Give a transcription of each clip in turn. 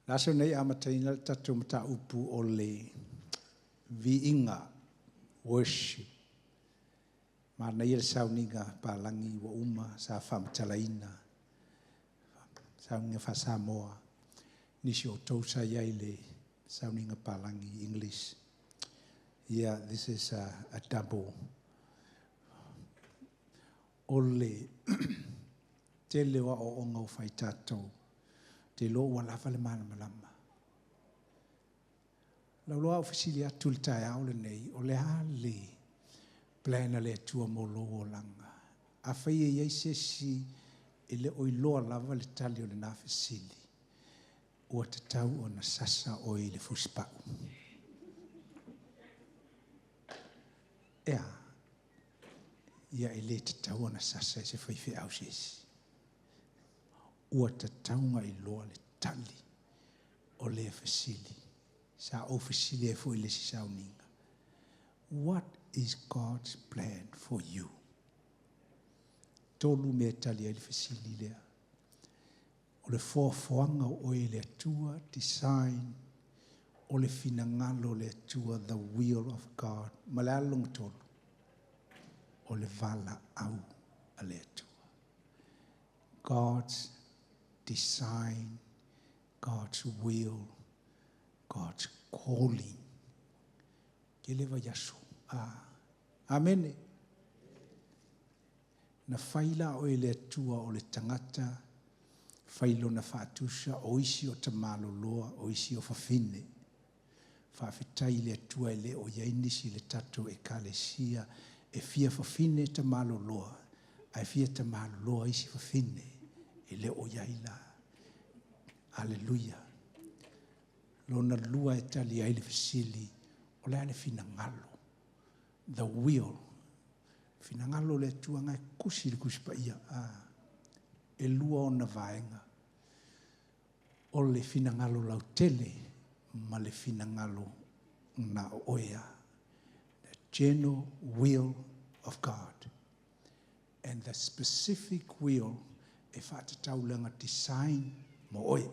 Le aso lenei e amataina le tatou mataupu o le viiga, worship. Manaia le sauniga palagi ua uma sa faamatalaina, sauniga faa-Samoa. Nisi o outou sa i ai i le sauniga palagi English. Yeah, this is a double. O le tele o aoaoga ua fai tatou, te iloa ua lava le malamalama. Lau au fesili atu i le taeao lenei, o le a le plan a le Atua mo lou olaga? Afai e i ai se isi e le o iloa lava le tali o lena fesili, ua tatau ona sasa oe i le fusipau. E a? Ia e le tatau ona sasa e se faifeau se isi. Ua tatau ona iloa le tali o lea fesili. Sa ou fesili ai foi i le isi sauniga. What is God's plan for you? Tolu mea e tali ai le fesili lea. O le foafoaga o oe e le Atua, design, o le finagalo o le Atua, the will of God. Ma le a le lona tolu? O le valaau a le Atua. God's design, God's will, God's calling. Ke le vaiaso. Ah. Amene. Na fai la oe e le Atua o le tagata, fai lona faatusa o isi o tamaloloa, o isi o fafine. Faafetai i le Atua e le o i ai nisi i le tatou ekalesia e fia fafine tamaloloa, ae fia tamaloloa isi fafine, e le o i ai la. Aleluia. Lona lua e tali ai le fesili, o le a le finagalo, the will. Finagalo o le Atua ngai kusi le kusi paia. Ah, e lua ona vaega. O le finagalo lautele ma le finagalo na o oea. The general will of God and the specific will e faatatau design mo oe.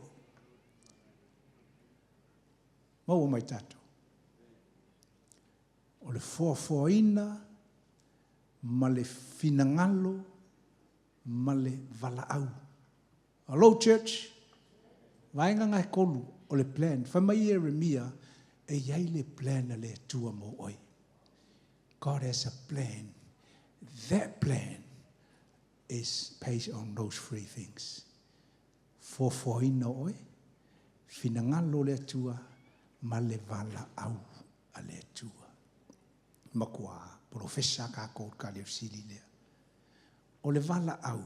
Maua mai tatou. O le foafoaina ma le finagalo ma le valaau. Hello church. Vaega ngai kolu o le plan. Fai mai Ieremia e iai le plan a le Atua mo oe. God has a plan. That plan is based on those three things. Foafoaina oe, finagalo le Atua, ma le valaau a le Atua. Matua profesa ka ko ka le sili lea. O le valaau,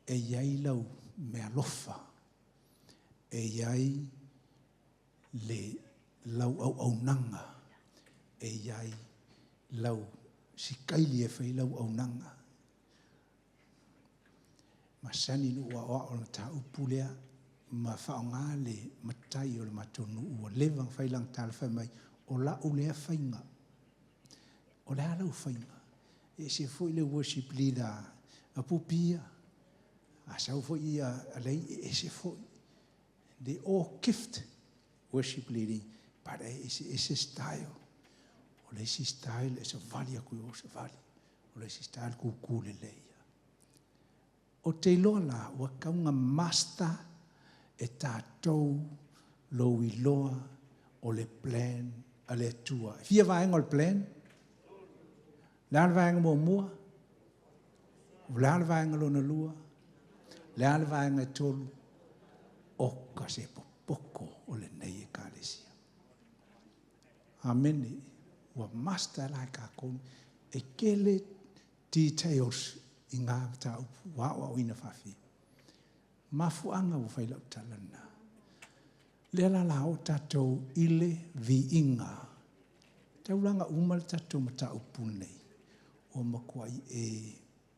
e iai lau mealofa, e iai le lau au aunaga, e iai lau sikaili e fai lau aunaga. Masani nu ua o o ta upu lea, ma whaonga le matai o le matonu ua leva whai lang tala whai mai, o la u lea whainga. O le ala u whainga. E se foi le worship leader a pupia, a sau foi ia a lei, e se foi. They all gift worship leading, but e se style. O le isi style e se vali aku o se vali. O le isi style kuku le leia. O te iloa la, ua kaunga master e tātou lou iloa o le plan a le Atua. E fia vaega o le plan? Le a le vaega muamua? O le a le vaega lona lua? Le a le vaega e tolu? O ka se popoko o le nei ekalesia. Amene. Ua master la e kākou. E kele details i ngā tāupu wā o au ina whawhi. Mafuanga ua whai lau talana. Lea la la o tātou i le viiga. Taulanga uma le tātou mataupu nei. O makuai e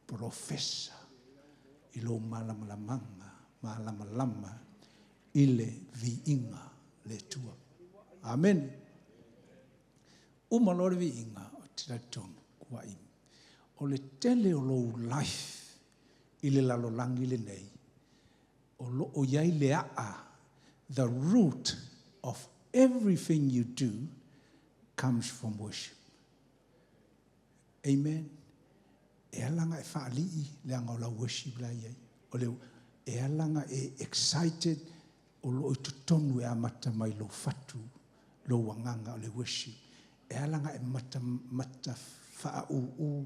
profesa i lo malamalamanga, malamalama i le viiga le Atua. Amen. Uma loa le viiga o te talitonu kua imi. O le tele o lou life i le lalolagi lenei, o loo iai le aa The root of everything you do comes from worship. Amen. E ala ona e faalii leaga o lau worship la e i ai. O le, e ala ona e excited o loo i totonu e amata mai lou fatu, lou agaga o le worship. E ala ona e mata, mata faauu,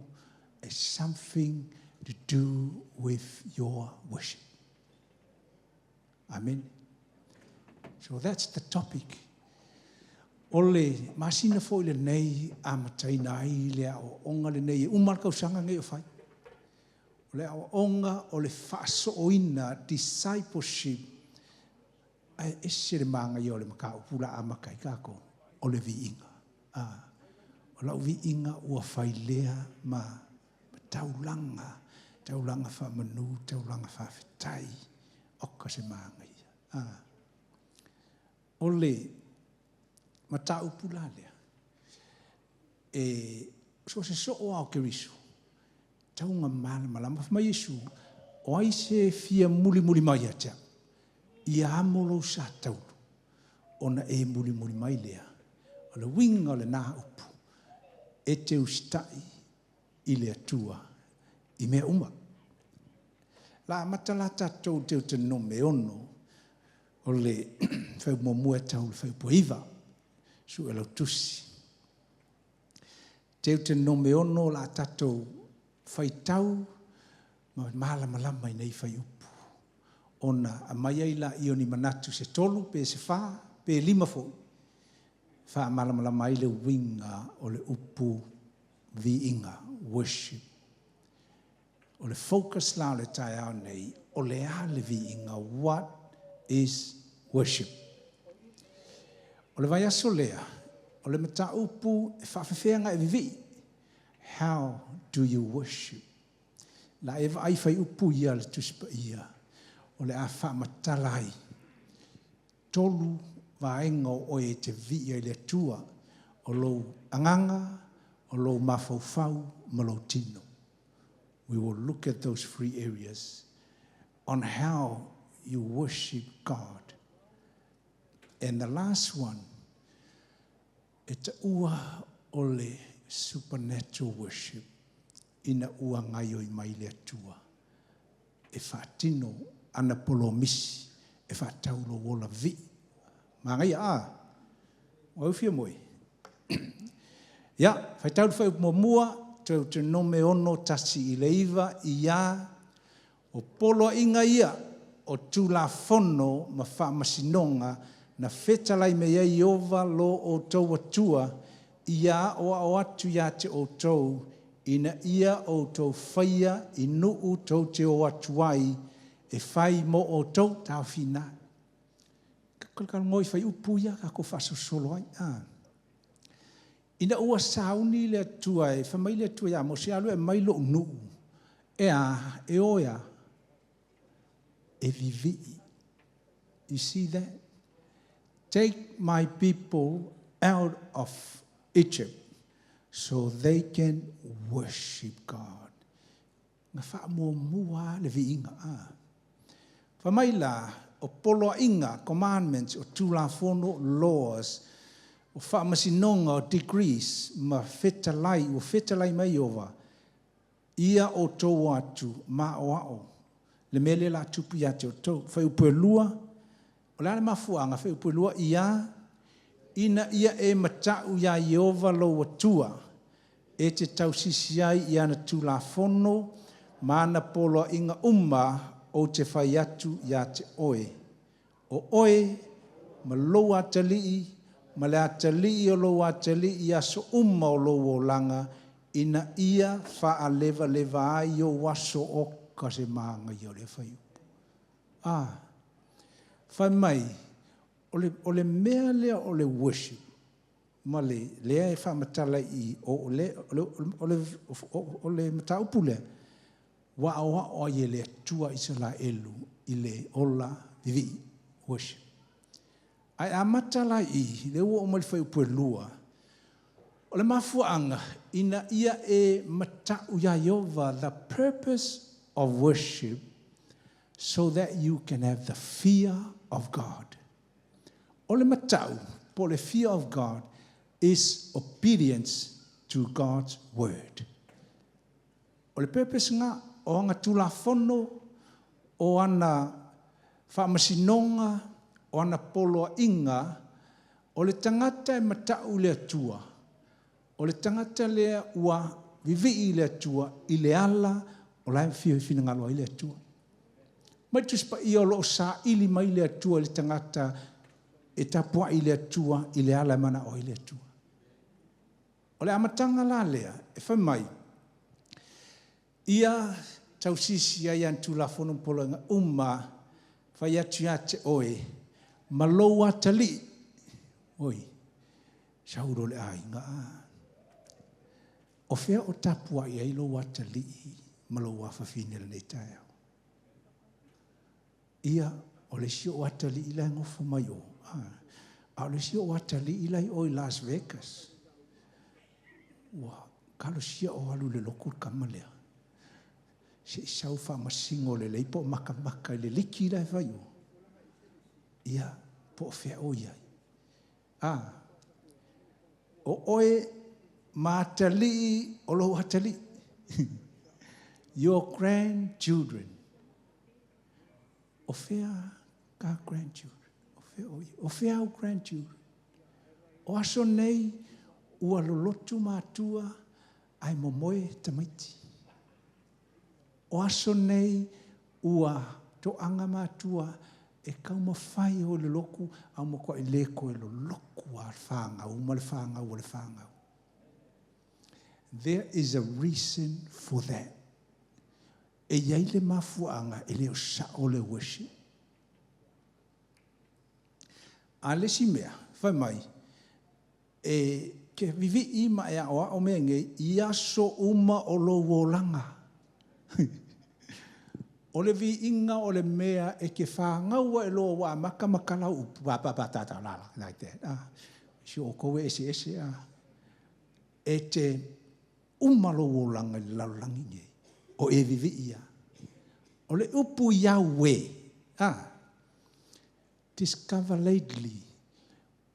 is something to do with your worship. Amen. So that's the topic. O le masina foi lenei amataina ai le aoaoga lenei e uma le tausaga nei o fai. O le aoaoga o le faasooina, discipleship, ae ese le magaia o le mataupu la amata ai tatou, o le viiga. Ah, o lau viiga ua failea ma taulaga, taulaga faamanu, taulaga faafetai, oka se magaia. Ah. O le mataupu la lea, e so o se soo lava o Keriso, tau ina malamalama. Fai mai Iesu, o ai se fia mulimuli mai ia te au, ia amo lou sa taulu, ona e mulimuli mai lea. O le uiga o lena upu, e te usitai i le Atua i mea uma. La amata la tatou Deuteronome 6, o le fuaiupu muamua e tau i le fuaiupu 9, sue lau tusi. Deuteronome 6, o le a tatou faitau ma malamalama i nei fuaiupu. Ona aumai ai laia o ni manatu se tolu, pe se fa, pe lima foi, faamalamalama ai le uiga o le upu viiga, worship. O le focus la o le taeao nei, o le a le viiga, what is worship? O le vaiaso lea, o le mataupu e faafefea ona e vivii, how do you worship? La e vaai fuaiupu ia a le Tusi Paia, o le a faamatala ai tolu vaega o oe e te vivii ai i le Atua, o lou agaga, o lou mafaufau ma lou tino. We will look at those three areas on how you worship God. And the last one, e taua o le supernatural worship, ina ua gaioi mai le Atua e faatino ana polomisi e faatau lou ola vivii. Magaia a? O au fia moe? Ia, faitau le fuaiupu muamua, Deuteronome 6, 1 i le 9, ia o poloaiga ia o Tulafono ma faamasinoga na fetalai mai ai Ieova lo outou Atua ia aoao atu ia te outou ina ia outou faia i nuu tou te o atu ai e fai mo outou taofina. Kalkalgoa i fuaiupu ia tatou faasolosolo ai. Ah. Ina ua sauni le Atua e fai mai le Atua iā Mose, alu e aumai lou nuu e a e o e a e vivii. You see that? Take my people out of Egypt so they can worship God. Na faamuamua le viiga. Ah. Fai mai la, o poloaiga, commandments, o Tulafono, laws, o faamasinoga, o decrees, ma fetalai, ua fetalai mai Ieova, ia outou atu ma aoao. Le mea lea la tupu ia te outou. Fuaiupu e 2, o le a le mafuaaga, fuaiupu e 2, ia, ina ia e matau iā Ieova lou Atua, e te tausisi ai i ana Tulafono ma ana poloaiga uma ou te fai atu ia te oe. O oe ma lou atalii ma le atalii o lou atalii i aso uma o lou olaga ina ia faalevaleva ai ou aso o ka se magaia o le fuaiupu. Ah, fai mai, o le mea lea o le worship, ma le lea e faamatala i o le, o le, o le, o le mataupu lea, ua aoao ai e le Atua Isaraelu i le ola vivii, worship. Ae amata la i, le ua oo mai le fuaiupu e 2, o le mafuaaga, ina ia e matau iā Ieova, the purpose of worship, so that you can have the fear of God. O le mata'u po o le fear of God is obedience to God's word. O le purpose lena o ana tulafono, o ana faamasinoga, o ana poloaiga, o le tagata e mata'u i le Atua, o le tagata lea ua vivii i le Atua i le ala o la e fia finagalo ai le Atua. Mai Tusi Paia o lo o saili mai le Atua i le tagata e tapuai i le Atua i le ala e manao ai le Atua. O le amataga la lea, e fai mai, ia tausisi ai ana tulafono ma poloaiga uma fai atu ia te oe, ma lou atalii. Oi, sau loa le aiga. O fea o tapuai ai lou atalii ma lou afafine i lenei taeao? Ia, o le isi ou atalii la e nofo mai o, a o le isi ou atalii la e i o i Las Vegas. Ua talosia o alu i le lotu le tama lea. Se i sau faamasino lelei po o matamata i le liki la e fai o. Ia, po o fea o i ai. Ah, o oe ma atalii o lou atalii. Your grandchildren. O fea ka grandchildren? O fea o i? O fea au grandchildren? O aso nei, ua lolotu matua ae momoe tamaiti. O aso nei, ua toaga matua e taumafai o le lotu a matuai le toe lolotu lava le fanau ma le fanau o le fanau. There is a reason for that. E i ai le mafuaaga e le o sao le worship. A le isi mea, fai mai, e ke vivii ma e ao mea nei, i aso uma o lou olaga. O le viiga o le mea e ke whangaua e loa wa maka makala upu, pa pa pa ta ta la la, like that. Ah, si o kowe ese ese, ah. E te uma lou olaga i le lalolagi nei, o e vivii ia. O le upu Yahweh, ah, discover lately,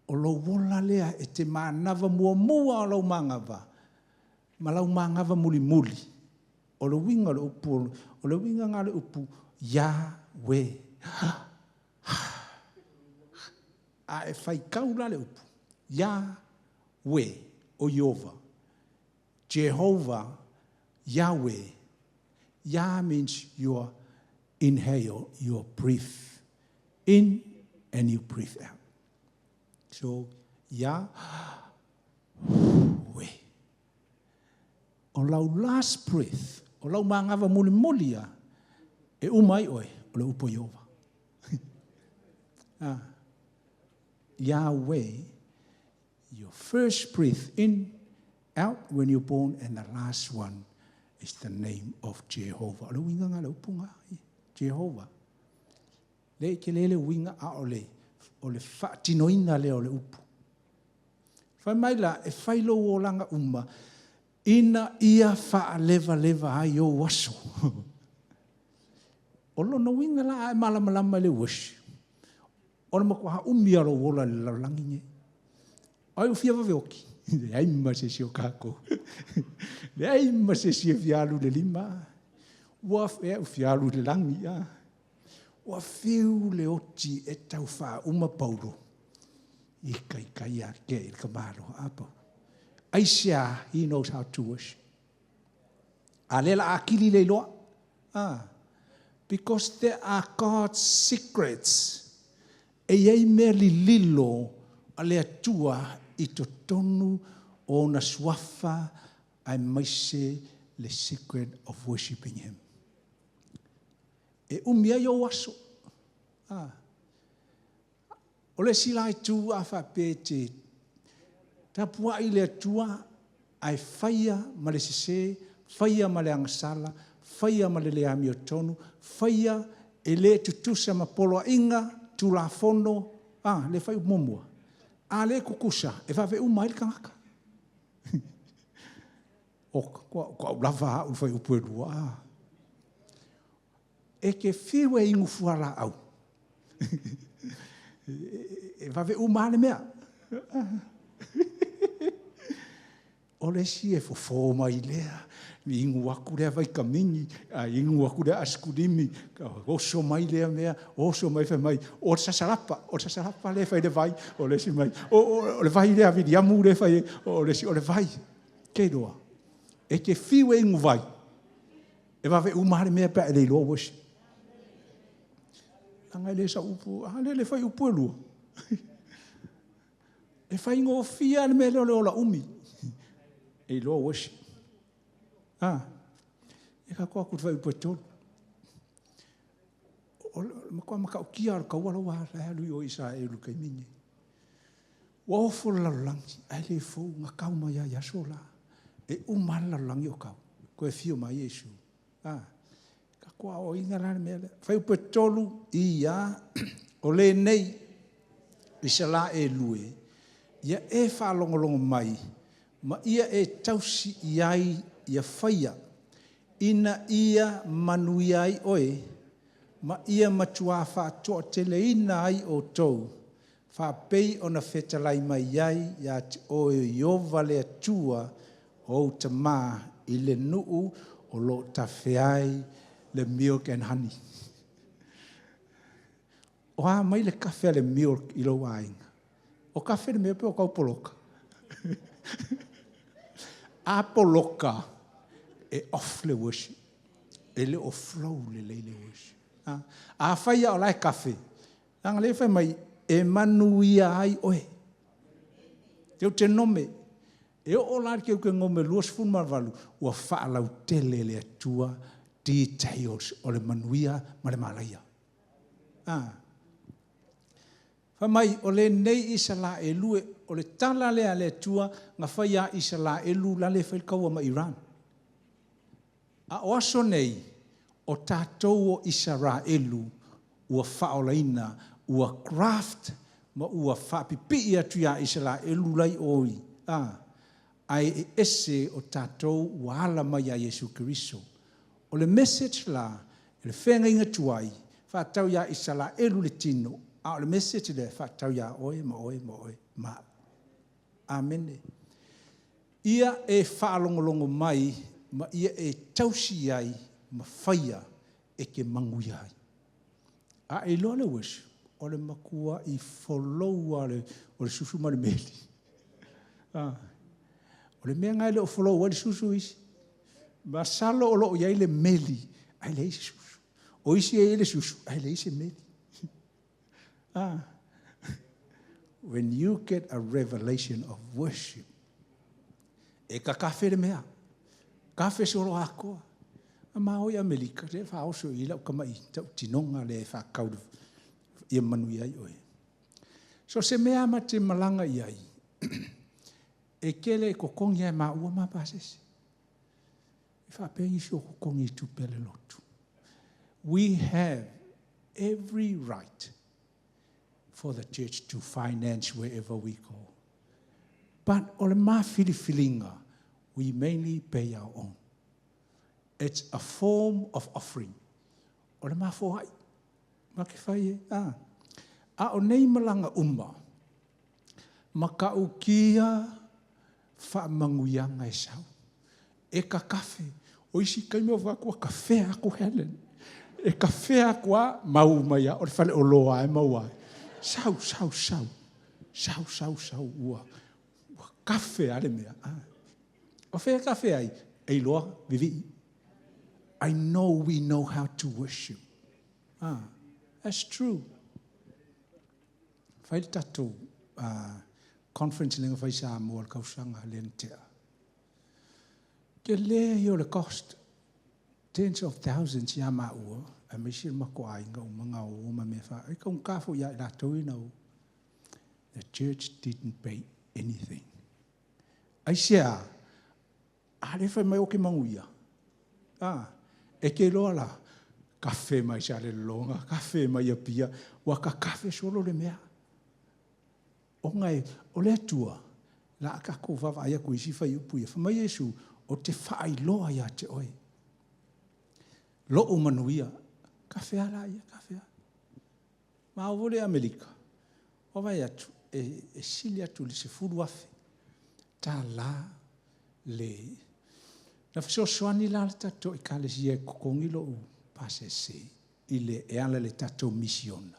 o lou ola lea e te manava muamua o lau manava, ma lau manava mulimuli. O le uiga o le upu, o le uiga ngā le upu, Yahweh. A e whaikau la le upu, Yahweh, o Iova. Jehovah, Yahweh. Yah means your inhale, your breathe in and you breathe out. So, Yahweh. O lau last breath, o lau manava mulimuli ia, e uma ai oe, o le upu Iova. Ah. Yahweh, your first breath in, out when you're born, and the last one is the name of Jehovah. O le uiga ngā le upu ngā, Jehovah. Le ke le le uiga a o le, o le whaatinoina le o le upu. Whai mai la, e whai lou olaga uma, ina ia whaaleva leva ai o aso. O lona uiga la e malamalama le worship. O le matua umi a lou ola le lalolagi nei. Ai o fia vave oki. Le ai ma se si o kako. Le ai ma se si e fialu le lima. Ua e u fialu le langi. A. Ua fiu le oti e tau wha uma paulo. I kai kai a ke i ka malo a pau. Aisia, he knows how to worship. A lela akili le iloa. Ah. Because there are God's secrets. E iai mea lililo a le Atua i totonu o ona suafa aemaise le secret of worshiping him. E umi ai ou aso. Ah. O le isi la itu a faapea e te tapuai le Atua ae faia ma le sese, faia ma le agasala, faia ma le le amiotonu, faia e le tutusa ma poloaiga, tulafono, ah, le fai upu muamua. A le kukusa, e vave uma ai le tagata. O, kua, kua lava au fai upu e lua. Ah. E ke fiu e inu fua la au. E vave uma le mea. O le isi e fofo mai lea, inu aku lea vaikamini, inu aku lea askulimi, oso mai lea mea, oso mai fai mai, o le sasalapa le fai le vai, o le isi mai, o le vai lea viliamu le fai, o le isi o le vai. Ke iloa, e te fiu e inu vai, e vave uma le mea pe a e le iloa worship. Leaga e le sau upu, a lea le fai upu e lua. E faigofie le mea lea o le ola umi. E iloa worship. E ka aku fai upu e tolu. O le matua matautia o le taua la ua alu i o i Isaraelu i le taimi lenei. Ua ofo le lalolagi, ae le fou na tau mai lava i aso la. E uma lava le lalolagi o tau. Toe afio mai Iesu. Tatou aoaoina la le mea lea. Fuaiupu e 3 ia, o lenei Isaraelu e, ia e faalogologo mai, ma ia e tausi i ai ia faia, ina ia manuia ai oe, ma ia matua faatoateleina ai outou, faapei ona fetalai mai ai ia te oe o Ieova le Atua o ou tamā i le nuu o lo o tafe ai le milk and honey. O a mai le kafe a le milk i lou aiga? O kafe le mea pe o tau poloka? A poloka, e off le worship. E le o flow lelei le worship. A fai o la e kafe, leaga le fai mai, e manuia ai oe. Teu te nome. E oo la le teu te nome 28, ua faalautele le Atua details o le manuia ma le malaia. Fai mai, o lenei Isaraelu e, o le tala lea le Atua na fai a Isaraelu la le fai le taua ma Iran. A o aso nei, o tatou o Isaraelu ua faaolaina, ua graft ma ua faapipii atu ia Isaraelu lai oi, ae e ese o tatou ua ala mai ia Iesu Keriso. O le message la, le feagaiga tuai, faatau ia Isaraelu le tino, a o le message lea, faatau ia oe ma oe ma oe ma au. Amene. Ia e faalogologo mai, ma ia e tausi ai, ma faia e te manuia ai. A e iloa le worship, o le matua i follow o le susu ma le meli. O le mea ngai le o follow ai le susu isi. Masalo o loo iai le meli, ae leai se susu. O isi e i ai le susu, ae leai se meli. When you get a revelation of worship, e kakafe le mea. Kafe solo akoa. A ma oi Amerika, te whaoso i lau kamai tau tinonga le whakau ia manu iai oe. So se mea ma te malanga iai, e kele e kokongi ai ma ua ma pasese. E whaapengi si o kokongi i tupele lotu. We have every right for the church to finance wherever we go. But o le mawhilifilinga, we mainly pay our own. It's a form of offering. O le mafoai. Ma ke whai e. A o nei malanga uma, ma ka ukia whaamanguianga e sau. E ka kafe. O isi kai mea whakua kafe aku Helen. E kafe aku a mau mai a. O le whale o loa e mau ai. Sau, sau, sau. Sau, sau, sau. Ua, ua kafe ale mea. O whea kafe ai? E iloa, vivi. I know we know how to worship. That's true. Whai le tatou conference lenga whai sa mua le kausanga le ntea. Ke le i o le cost. Tens of thousands ia maua. A me si mako ainga o manga o ma me wha. E kaun kafo ia i rātou ina o. The church didn't pay anything. Ai sea, a le whai mai o ke manguia. E ke loa la, kafe mai sa le longa, kafe mai a pia, waka kafe solo le mea. O ngai, o le atua, la ka ko wawa ai aku isi whai upu ia. Whamai Yesu, o te whaailoa ia te oe. Lo o manuia, kafe ala ia, kafe ala. Ma o vole Amerika. O vaai atu, e sili atu le $10,000 tā le. Na fesoasoani la le tatou ekalesia e totogi lou pasese i le e ala i le tatou misiona.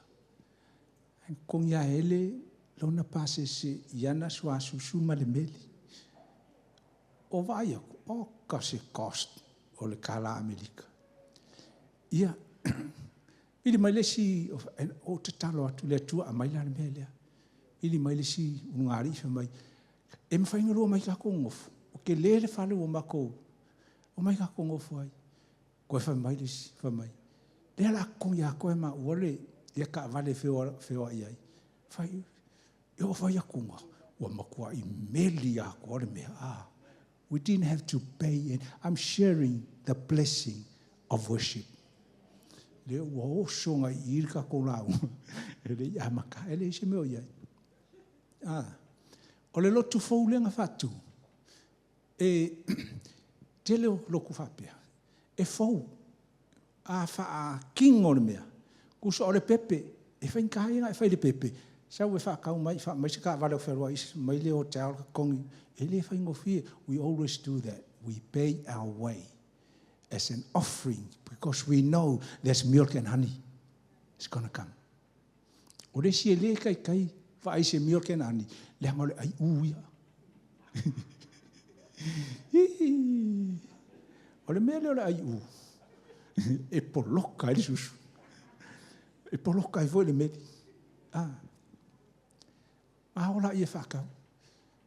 Ae totogi lava e ele lona pasese i ana suasusu ma le meli. O vaai aku, oka se cost o le kālā Amerika. Ia, vili mai le isi, o tatalo atu le Atua aumai la le mea lea. Vili mai le isi ulugalii fai mai, e mafai ona lua omai tatou nonofo, ua tele le fale ua matou, omai tatou nonofo ai. Toe fai mai le isi, fai mai, lea o le a totogi atoa e maua le taavale e feoai ai. Fai, e oo fai atuga, ua matuai meli atoa le mea. Ah. We didn't have to pay it. I'm sharing the blessing of worship. Le ua oso ngai i le tatou lauga. E le i amata, e le se mea o i ai. Ah. O le lotu fou lea na faatu, e tele o lotu faapea, e fou, a faatino le mea, tusa o le pepe, e faigata ia ona e fai i le pepe, sau e faatau mai, faamai se taavale o fealuai mai le hotel totogi, e le faigofie. We always do that. We pay our way as an offering because we know there's milk and honey. It's gonna come. O le isi e le taitai vaai se milk and honey, leaga o le ai u ia. O le mea lea o le ai u, e poloka ai le susu. E poloka ai foi le meli. Ah. A ola ia whakau.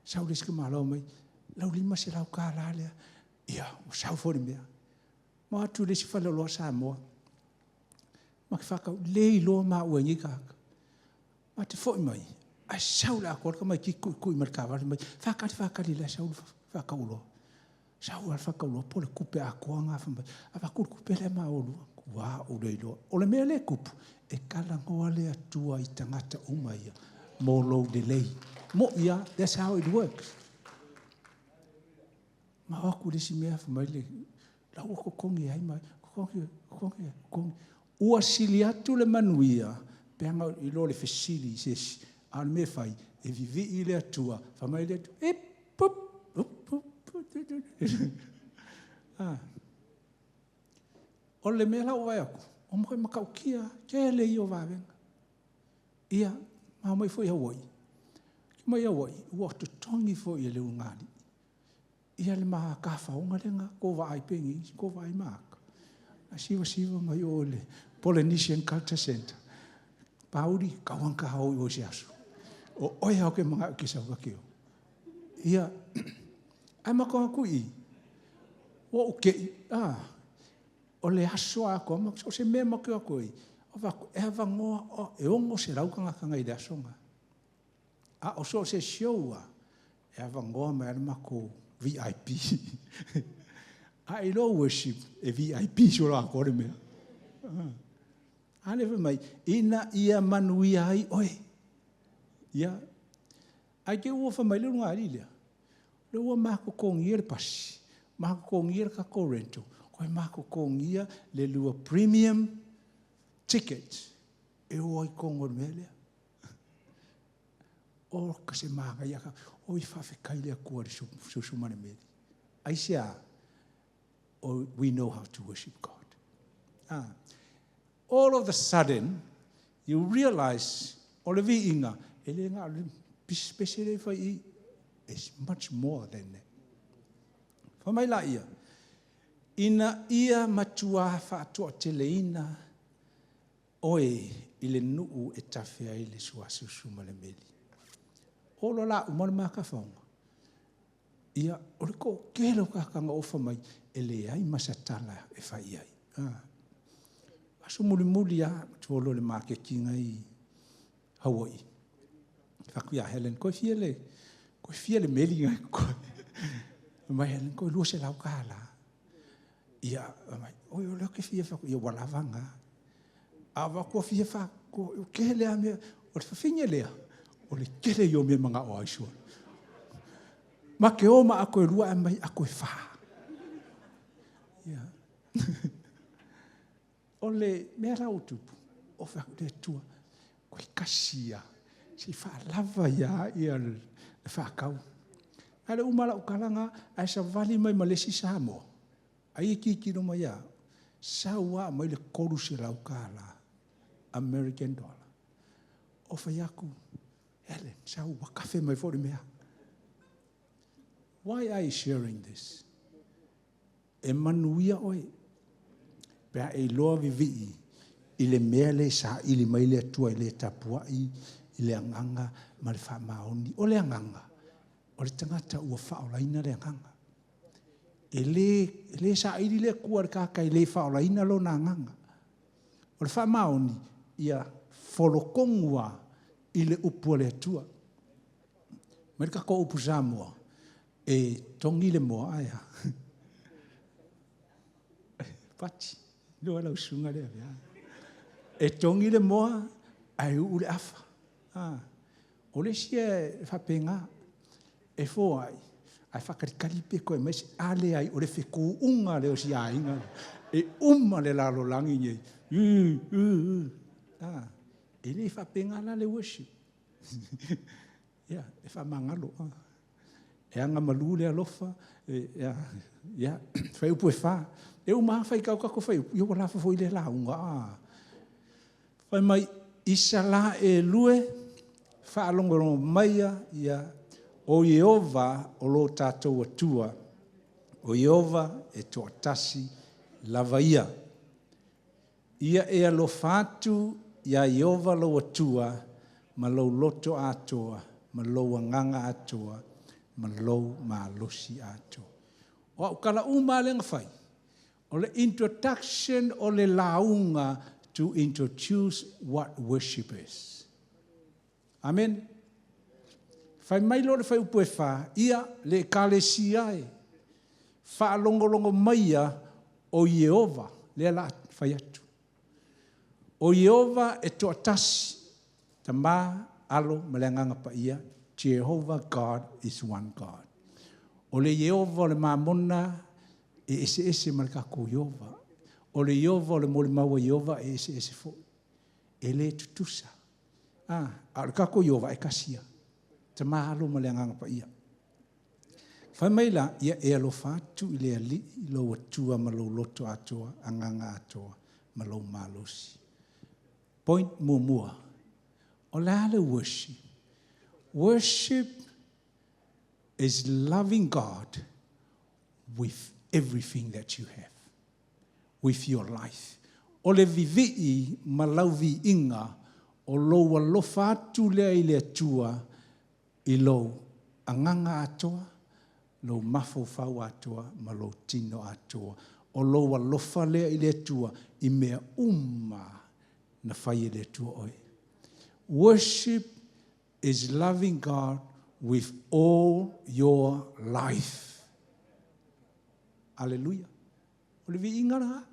Sau le isi malo mai, lau $500 lea. Ia, ua sau foi le mea. Ma atu le isi faleoloa Samoa. Ma ke whakau, le iloa ma ua ngi kaka. Ma te foi mai, ai sau le akoa ka mai ki kui kui ma le kavale mai. Whakari whakari le sau whakau loa. Sau al whakau loa, po le kupe akoa ngā whamai. A whaku le kupe le ma olua. Ua o le iloa. O le mea le kupu, e kala ngoa le atua i tangata uma ia. Mō lou lelei. Mo ia, that's how it works. Ma o aku le isi mea whamai le, lau o kokongi ai mai, kokongi, kokongi, kokongi. Ua sili atu le manuia, peanga i lo le fesili i se isi. A o le mea fai, e vivi i le atua, whamai le atua, e pup, pup, pup, pup, ah. O le mea lau vai aku, o mo makaukia, ke le i o vavenga. Ia, ma mai foi Hawaii. Ki mai Hawaii, ua totogi foi e le ulugalii. Ia le ma kafaoga lega ko vaai pegi ko vaai maaka. A siva siva mai o le Polynesian Culture Center. Pauli kauan ka hoi o se aso. O oe au ke manga ke sau ka keo. Ia, ai ma ko aku i. O ke ah o le aso a ko ma o se mea ma ke aku i. O va e ava ngoa o e ongo se rau kanga kanga i le aso nga. A o so se show a e ava ngoa mai ana mako VIP. A i lo worship e VIP so la ko le mea. A le mai ina ia manuia ai oe. Ia ai ke ua fa mai le lunga ali lea. Le ua makokongia le pasi. Makokongia le kako rental. Koe makokongia le lua premium ticket. E o ai kongo le mea lea. O ka se maga ia ka. O i whawhekai le akua le susu ma le meli. Ai se a, o, we know how to worship God. Ah. All of the sudden, you realize, o le viinga, e le ngā le pese le whai i, it's much more than that. Whamai la ia, ina ia matua whaatua te leina, oe i le nuu e tawhea i le suasusu ma le meli. O lo la umar maka whaonga. Ia, o le ko kelo kakanga o whamai, e le ai masatala e whai ai. Ah. Aso muli muli a, tuolo le makekinga i Hawaii. Whaku ia Helen, koe fia le meli ngai koe. Mai Helen, koe lua se lau ka la. Ia, mai, oi o leo ke fia whaku, ia walawa ngā. A wakua fia whaku, o ke lea mea, o le whawhinga lea, o le kele i o mea manga o aisua. Ma ke o ma ako e lua e mai ako e wha. Ia. O le mea rau tupu, o whaku le tua, koe kasia, Se i faalava ia ia le faatau. Ae le uma lau tala lena, ae savali mai ma le isi Samoa, ai e tilotilo mai ia au, sau lava aumai le $300 American dollar. Ou fai atu, Helen, sau ua kafe mai foi le mea. Why are you sharing this? E manuia oe, pe a e iloa vivii i le mea le saili mai le Atua i le tapuai i le agaga ma le faamaoni. O le agaga, o le tagata ua faaolaina le agaga. E le saili le Atua i le tagata e le faaolaina lona agaga. O le faamaoni, ia folotonu lava i le upu a le Atua. Mai le tatou upu Samoa, e togi le moa ae a? Pati, iloa lau susuga lea. E togi le moa ae uu le afa. O le isi e faapena, e foai, ae faatalitali pe toe aumai se... A leai, o le fetuunga lea o si aiga. E uma le lalolagi nei. E le faapena la le worship. Ia, e faamagalo. E agamalu le alofa, ia, fuaiupu 4. E uma lava faitau tatou fuaiupu, ia ua lafo foi lea lauga. Fai mai, Isaraelu e, faalogologo maia, ia, o Ieova o lo tatou Atua, o Ieova e toatasi lava ia. Ia e alofa atu iā Ieova lou Atua ma lou loto atoa, ma lou agaga atoa, ma lou malosi atoa. O au tala uma lava lea na fai, o le introduction o le lauga to introduce what worship is. Amen. Fai mai loa le fuaiupu 4, ia le Ekalesia e, faalogologo maia o Ieova, lea o le a fai atu. O Ieova e toatasi, Tama, Alo ma le Agaga Paia, Jehovah God is one God. O le Ieova o le Mamona e eseese ma le tatou Ieova. O le Ieova o le molimau a Ieova e eseese foi. E le tutusa. A o le tatou Ieova e tasi ia. Tama, Alo ma le Agaga Paia. Fai mai la, ia e alofa atu i le Alii lou Atua ma lou loto atoa, agaga atoa, ma lou malosi. Point muamua. O le a le worship? Worship is loving God with everything that you have, with your life. O le vivii ma lau viiga, o lou alofa atu lea i le Atua i lou agaga atoa, lou mafaufau atoa, ma lou tino atoa. O lou alofa lea i le Atua i mea uma na fai e le Atua oe. Worship is loving God with all your life. Alleluia. O le viiga lena.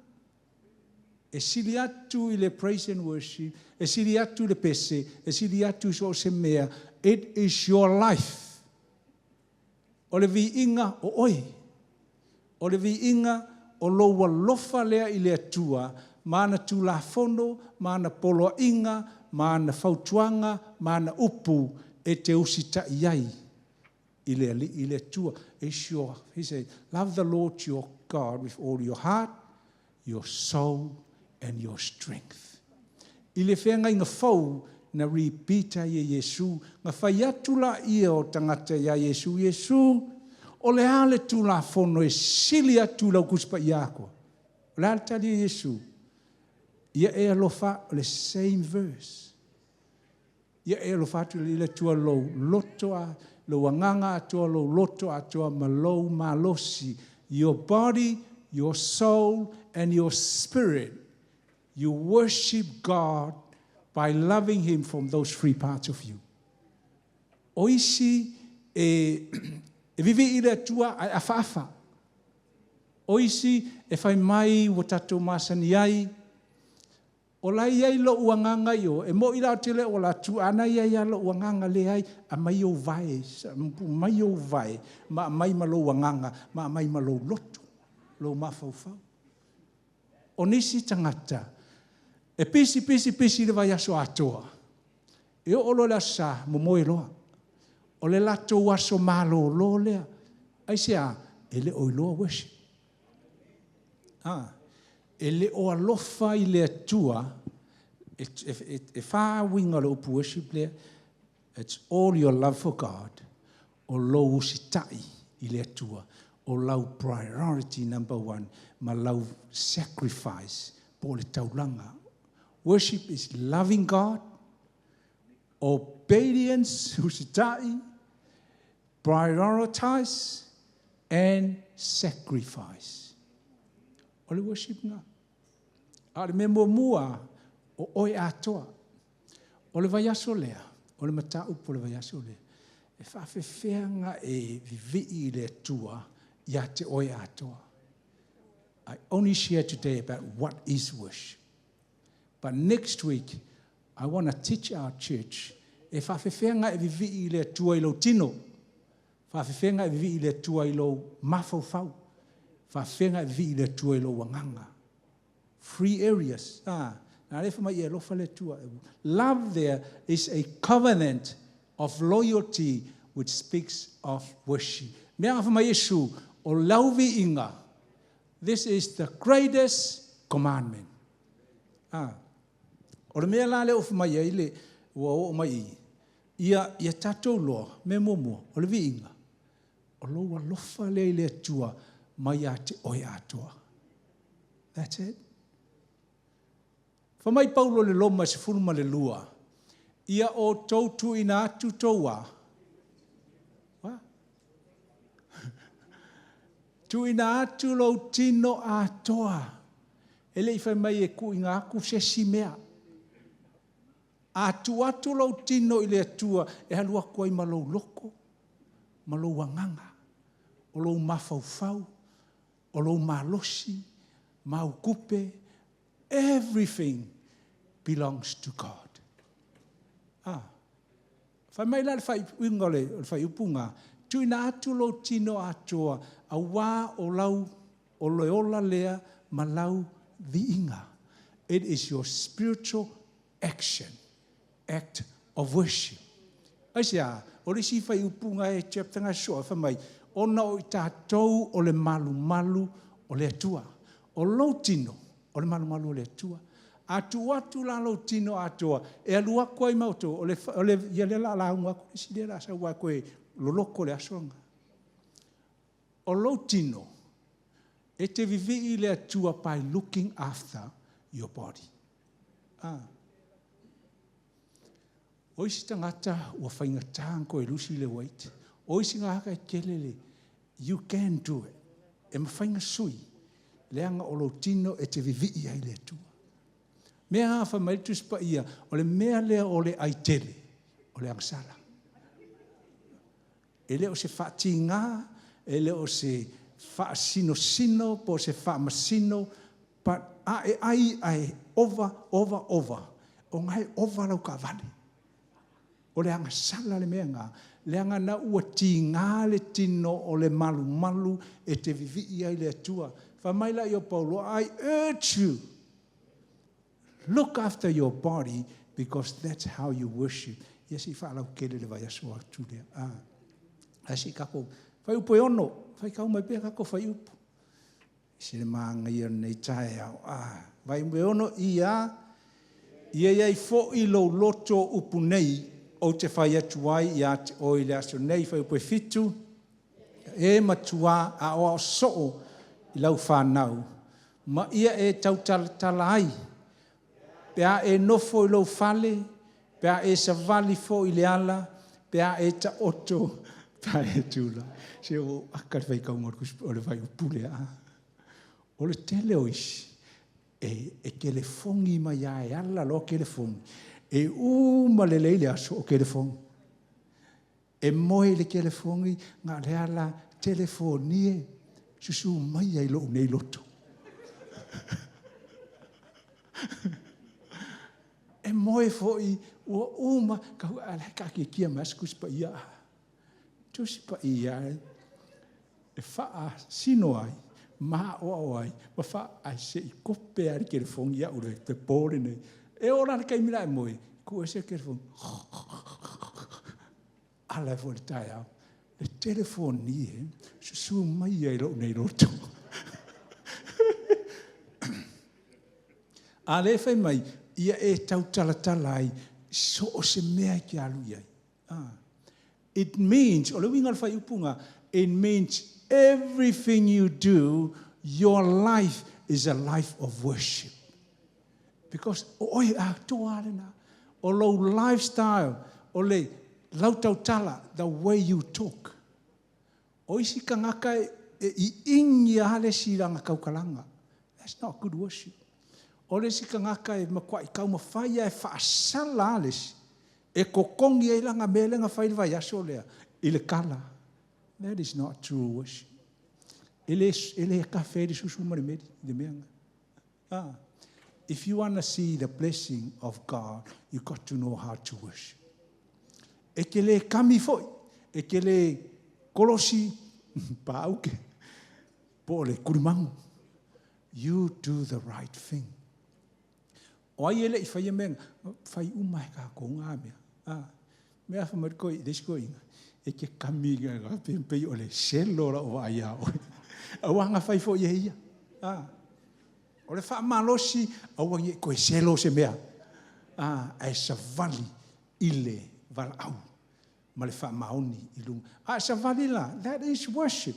E sili atu i le praise and worship, e sili atu i le pese, e sili atu i so o se mea. It is your life. O le viiga o oe. O le viiga o lou alofa lea i le Atua, ma ana tulafono, ma ana poloaiga, ma ana fautuaga, ma ana upu e te usitai ai i le Alii i le Atua. It's your, he said, love the Lord your God with all your heart, your soul, and your strength. I le feagaiga fou, na repeat ai e Iesu, na fai atu la ia o tagata iā Iesu, Iesu, o le a le tulafono e sili atu i lau Tusi Paia atoa? O le a le tali a Iesu? Ia e alofa, o le same verse. Ia e alofa atu i le Atua lou loto a, lou agaga atoa, lou loto atoa, ma lou malosi. Your body, your soul, and your spirit. You worship God by loving Him from those three parts of you. O isi e vivii i le Atua ae afaafa. O isi e fai mai ua tatou masani ai. O la e i ai lou agaga i o, e moi la ou te le o alu atu, a na i ai lava lou agaga leai, aumai ou vae, aumai ou vae, ma aumai ma lou agaga, ma aumai ma lou loto, lou mafaufau. O nisi tagata, e pisi, pisi, pisi le vaiaso atoa. E oo loa i le Aso Sa, momoe loa. O le latou aso malolo lea. Aisea? E le o iloa worship. E le o alofa i le Atua. E fa uiga o le upu worship lea. It's all your love for God. O lou usitai i le Atua. O lau priority number one ma lau sacrifice po o le taulaga. Worship is loving God, obedience, usitai, prioritize, and sacrifice. O le worship na. A o le mea muamua, o oe atoa. O le vaiaso lea, o le mataupu o le vaiaso lea, e faafefea e vivii i le Atua ia te oe atoa. I only share today about what is worship. But next week, I want to teach our church e faafefea e vivii i le Atua i lou tino, faafefea e vivii i le Atua i lou mafaufau, faafefea e vivii i le Atua i lou agaga. Three areas. Na le mai e alofa le Atua. Love there is a covenant of loyalty which speaks of worship. Mea nga mai Iesu, o lau viiga, this is the greatest commandment. O le mea la le o mai ai le ua oo mai i, ia tatou loa, mea muamua, o le viiga, o lou alofa lea i le Atua mai ia te oe atoa. That's it. Fa mai Paulo le Roma 12, ia o tou tuuina atu toua. Tuuina atu lou tino atoa. E le i fai mai e kuuina atu se isi mea. A tuu atu lou tino i le Atua, e alu atu ai ma lou loto, ma lou agaga, o lou mafaufau, o lou malosi, mau tupe, everything belongs to God. Fai mai la le faaiuga o le faaiupuga, tuuina atu lou tino atoa, auā o lau o le ola lea ma lau viiga. It is your spiritual action, act of worship. Aisea, o le isi faaiupuga e chapter nga soa, fai mai, ona o i tatou o le malumalu o le Atua. O lou tino, o le malumalu o le Atua. A tuu atu la lou tino atoa, e alu atu ai ma outou, o le, ia le la launga atu, isi le la sau ai koe loloko le asoga. O lou tino, e te vivii le Atua by looking after your body. O isi tagata ua faigata koe lusi le weight. O isi ngaka e tele le, you can do it. E mawhainga sui, leanga o lou tino e te vivii ai le Atua. Mea a fa mai tu spa ia, o le mea lea o le aitele, o le agasala. E le o se whaatinga, e le o se whaasinosino, po se whaamasino, but a e ai ai ova, ova, ova. O ngai ova lau ka vale. O le agasala le mea ngā. Leanga na ua tingā le tino o le malu malu e te vivii ai le Atua. Fa mai la i o Paulo, I urge you, look after your body because that's how you worship. Ia si whaalau kele le vai aso atu lea. Ai si kako, whai upu e ono, whai kau mai pea kako whai upu. Se le maanga ia nei tae au. Vai upu e ono ia, ia iai fo i lou loto upu nei, o te whai atu ai ia te oi le aso nei, whai upu e 7, e matua a o ao soo i lau whanau, ma ia e tautalatala ai, pe a e nofo i lou fale, pe a e savali fo i le ala, pe a e ta oto, pe a e tula. Se o aka le whaikaunga o le whai upule a. O le tele o isi, e kelefongi mai a e ala loa kelefongi. E uma le leile aso o kelefongi. E moe le kelefongi, ngā le ala telefonie, susu mai ai lou nei loto. E moe foi, ua uma, ka hua ala ka ki kia mas kus pa ia. Tusi pa ia, e whaa sino ai, ma o au ai, ma wha ai se i kope ari kelefongi ia ure, te pōre nei. E ora le kaimila e moe, Tuu ese le telefoni, ala ai foi i le taeao. Le telefoni e, susu mai ai i lou nei loto. A lea e fai mai, ia e tautalatala ai so o se mea e te alu i ai. Ah. It means, o le uiga o le faaiupuga, it means everything you do, your life is a life of worship. Because o oe atoa lena. O lou lifestyle, o le lautautala, the way you talk. O isi tagata e iigi lava le isi i lana tautalaga. That's not good worship. O le isi tagata e matuai taumafai lava e faasala le isi, e totogi ai lana mea lea na fai le vaiaso lea i le tala. That is not true worship. E le kafe ai le susu ma le meli, le mea lena. Ah. If you want to see the blessing of God, you got to know how to worship. E te le kami foi, e te le kolosi pauke, po o le kulimagu. You do the right thing. O ai e le i faia mea, fai uma e kākou ngā mea. Ah. Mea fa mai koi, le isi koiga, e te kami nga pe pe o le selo la o ai a oe. Aua nga fai foi e ia. Ah. O le faamalosi, aua ne i koe selo se mea. Ah, ae savali i le valaau ma le faamaoni i luga. A savali la, that is worship.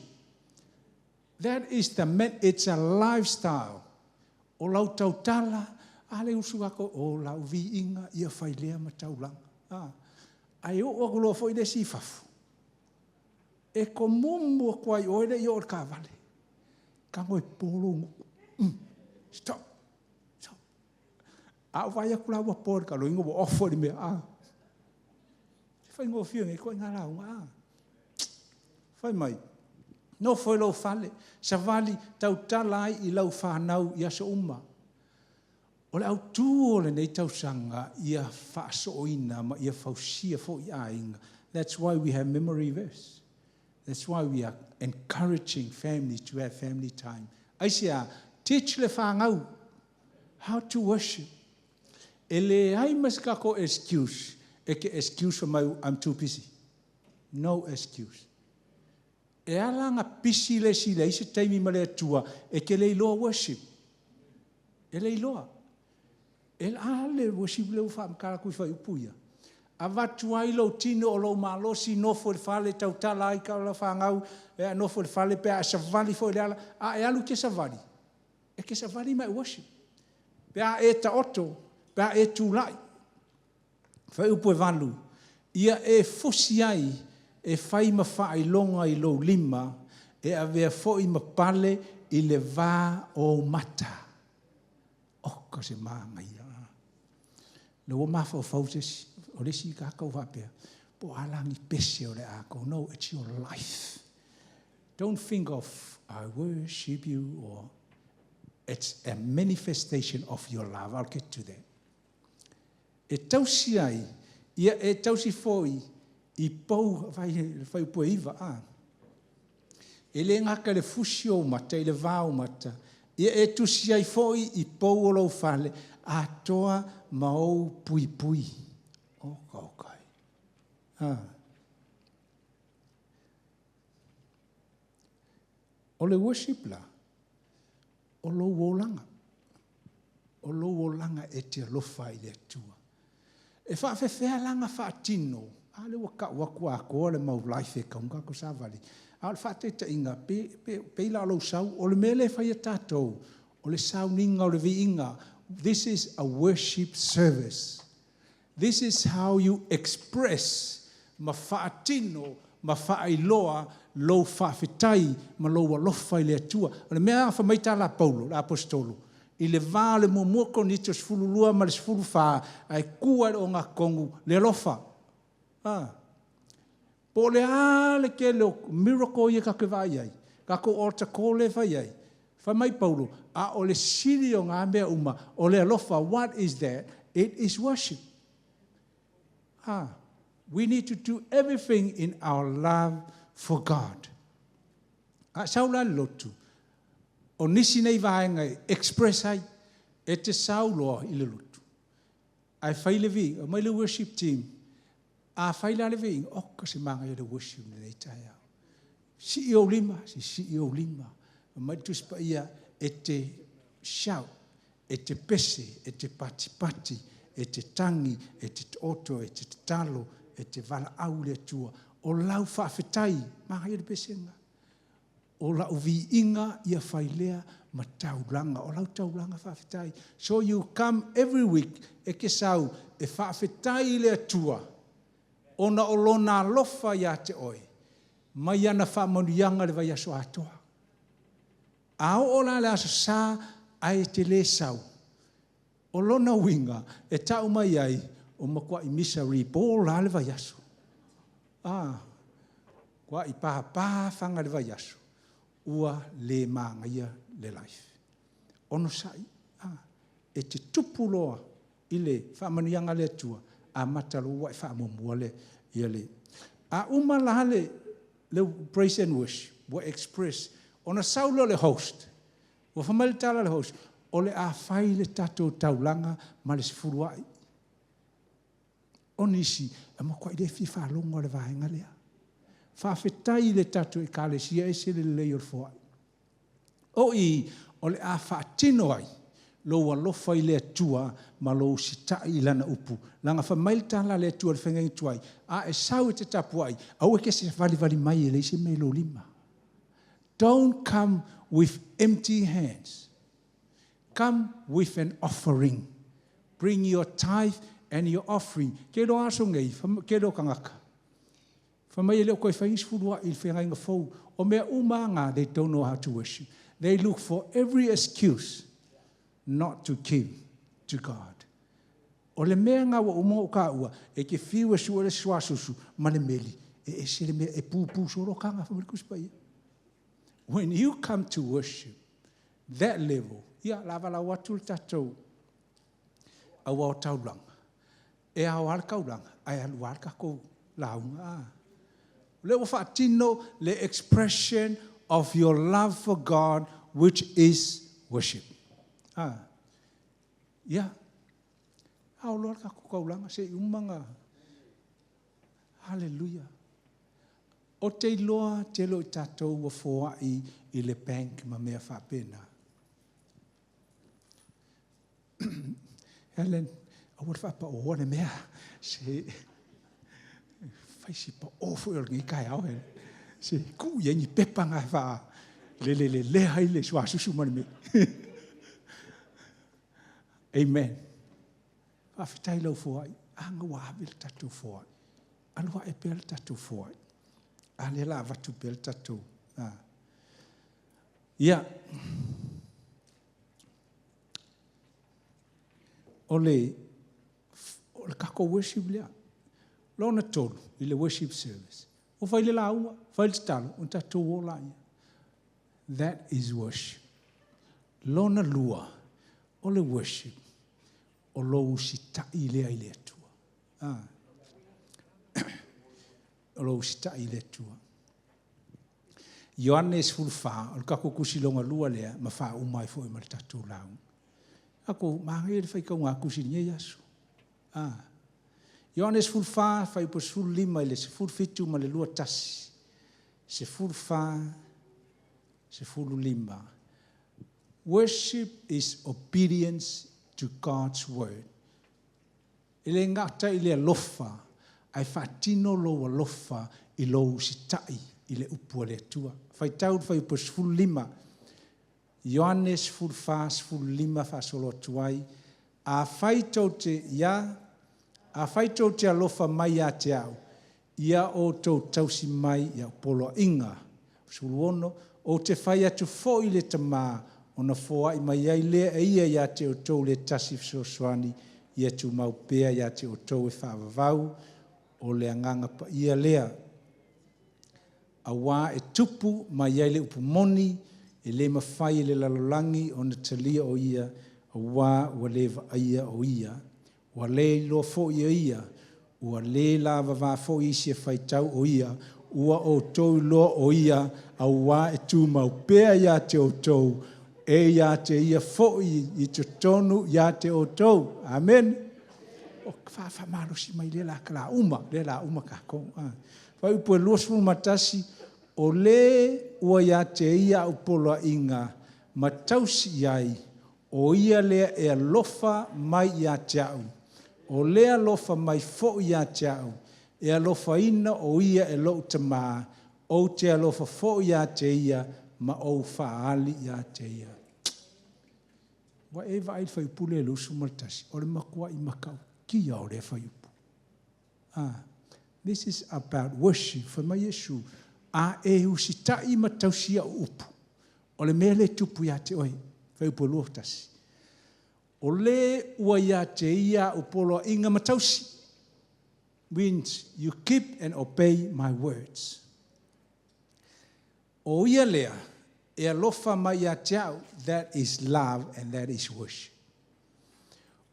That is the man, it's a lifestyle. O lau tautala, a le usu ako, o lau viiga, ia fai lea ma taulaga. Ah. Ai o aku loa foi le si fafu. E komumu aku ai oe le i o le kavale. Kango e polo nguku. Stop. Stop. A o vai aku la ua polo ka lo ingo ua ofo li mea. Ah. Fai ngō fia ngai koe ngā launga. Ah. Fai mai. Nofo i lou fale, savali tautala ai i lau whānau i aso uma. O le autū o lenei tausaga ia faasoaina ma ia fausia foi aiga. That's why we have memory verse. That's why we are encouraging families to have family time. Aisea, teach le whāngau how to worship. E leai ma se tatou excuse. E ke excuse for my, I'm too busy. No excuse. E ala nga pisi le si le isi taimi ma le Atua, e ke le iloa worship. E le iloa. E a le worship le ufa makala kui fai upu ia. Avatu ai lou tino o lou malosi, nofo i le fale, tautala ai ka la whangau, e nofo i le fale pe a savali foi le ala, a e alu ke savali. E ke savali mai worship. Pe a e taoto, pe a e tūlai. Fai upu e 8. Ia e fusi ai, e fai ma faailoga i lou lima, e avea foi ma pale i le va o mata. O ka se manaia. Le ua mafaufau se isi, o le isi kakau faapea, po o a lagi pese o le a kou. No, it's your life. Don't think of, I worship you, or it's a manifestation of your love. I'll get to that. E tausi ai, ia e tausi foi i pou, fai, fai upu e 9, a. E le ngaka le fusi o mata, i le vā o mata, ia e tusi ai foi i pou o lou fale, atoa ma ou pui pui. O ka kai. Ah. O le worship la, o lou olaga. O lou olaga e te alofa i le Atua. E faafefea laga faatino, a le ua kau aku atoa le mau life e kaunga ko savali. A o le faataitaiga, pe ila o lou sau, o le mea lea e faia tatou, o le sauniga o le viiga. This is a worship service. This is how you express ma faatino, ma faailoa lou faafetai ma lou alofa i le Atua. O le mea fa mai tala Paulo, le apostolo, i le va o le 1 Korinito 12 ma le 14, ai kua le o ngā kongu le alofa. Ah. Po le a le ke le miracle ia ka ke vai ai. Ka ko altar call le fai ai. Fa mai Paulo, a o le sili o ngā mea uma, o le alofa, what is that? It is worship. Ah, we need to do everything in our love for God. A sau la lotu, o nisi nei vaega e express ai, e te sau loa i le lotu. Ae fai le viiga, omai le worship team. A fai la le viiga, oka se manaia o le worship i lenei taeao. Sii ou lima, sisii ou lima. Fai mai le Tusi Paia, e te shout, e te pese, e te patipati, e te tagi, e te taoto, e te tatalo, e te valaau i le Atua. O lau faafetai, manaia le pesega, o lau viiga ia fai lea ma taulaga. O lau taulaga faafetai. So you come every week, e te sau e faafetai i le Atua, ona o Lona alofa ia te oe, mai ana faamanuiaga i le vaiaso atoa. A oo la i le Aso Sa ae te le sau, o lona uiga, e tau mai ai, ua matuai miserable lava le vaiaso. Matuai papa fana i le vaiaso, ua le manaia le life. Onosai, e te tupu loa i le faamanuiaga a le Atua, amata loa ua e faamuamua le... A uma la le praise and worship, ua express, ona sau lea o le host, ua fai mai le tala a le host, o le a fai le tatou taulaga ma le sefuluai. O nisi, e matuai le fia faalogo lava i le vaega lea. Faafetai i le tatou Ekalesia, e ese le lelei o le foai. O i, o le a faatino ai lou alofa i le Atua ma lou usitai i Lana upu. Leaga fai mai le tala a le Atua i le faiga tuai, a e sau e te tapuai, aua e te savalivali mai e leai se mea i lou lima. Don't come with empty hands. Come with an offering. Bring your tithe and your offering. Ke iloa aso nei, tele o tagata, fai mai e le o toe fai ni sefuluai i le feagaiga fou. O mea uma lava na, they don't know how to worship. They look for every excuse not to give to God. O le mea lena ua uma ona ou taua, e te fiu e sue le suasusu ma le meli, e ese le mea, e pupu solo taga, fai mai le Tusi Paia. When you come to worship, that level, ia, o le a valaau atu le tatou auao taulaga, e ao lava le taulaga, ae alu lava le tatou lauga. O lea ua faatino le expression of your love for God, which is worship. Ia, ao loa le tatou taulaga se i uma ona... Hallelujah. Ou te iloa tele o i tatou ua foai i le bank ma mea faapena. Helen, aua le faapaoa le mea. Se fai si pao foi o lenei taeao, Helen. Se tuu i ai ni pepa na e faalelelelea ai le suasusu ma le meli. Amen. Faafetai lau foai. A na ua ave le tatou foai. Alu ae pea le tatou foai. A lea la avatu pea le tatou... Ia. O le tatou worship lea. Lona tolu, i le worship service. Ua fai le lauga, fai le tatalo, ona tatou o laia. That is worship. Lona lua, o le worship, o lou usitai lea i le Atua. O lou usitai i le Atua. Ioane 14, o le tatou tusi lona lua lea, ma faauma ai foi ma le tatou lauga. Tatou manaia le faitauga tusi i lenei aso. Ioane 14, fuaiupu 15 i le 17 ma le 21. 14, 15. Worship is obedience to God's word. E le gata i le alofa, ae faatino lou alofa i lou usitai i le upu a le Atua. Faitau le fuaiupu 15, Ioane 14, 15 faasolo atu ai. Afai tou te, ia, afai tou te alofa mai ia te au, ia outou tausi mai i au poloaiga. 16, ou te fai atu foi i le Tamā, ona foai mai ai lea e ia ia te outou le tasi fesoasoani, ia tumau pea ia te outou e faavavau, o le Agaga Paia lea. Auā e tupu mai ai le upu moni, e le mafai e le lalolagi ona talia o ia, auā ua le vaaia o ia. Ua le iloa foi e ia, ua le lavava foi isi e faitau o ia, ua outou iloa o ia, auā e tumau pea ia te outou, e ia te ia foi i totonu ia te outou. Amen. O faamalosi mai lea la ka uma, lea la uma kākou. Fuaiupu e 21, o le ua ia te ia a'u poloaiga ma tausi i ai, o ia lea e alofa mai ia te a'u. O le alofa mai foi ia te a'u, e alofaina o ia e lo'u Tamā, ou te alofa foi ia te ia, ma ou faaali ia te ia. Ua e vaai i le fuaiupu lea 21, o le matuai matautia o lea fuaiupu. This is about worship. Fai mai Iesu, a e usitai ma tausi a'u upu, o le mea lea e tupu ia te oe, fuaiupu 21. O le ua ia te ia a'u poloaiga ma tausi, means you keep and obey my words. O ia lea, e alofa mai ia te a'u, that is love and that is worship.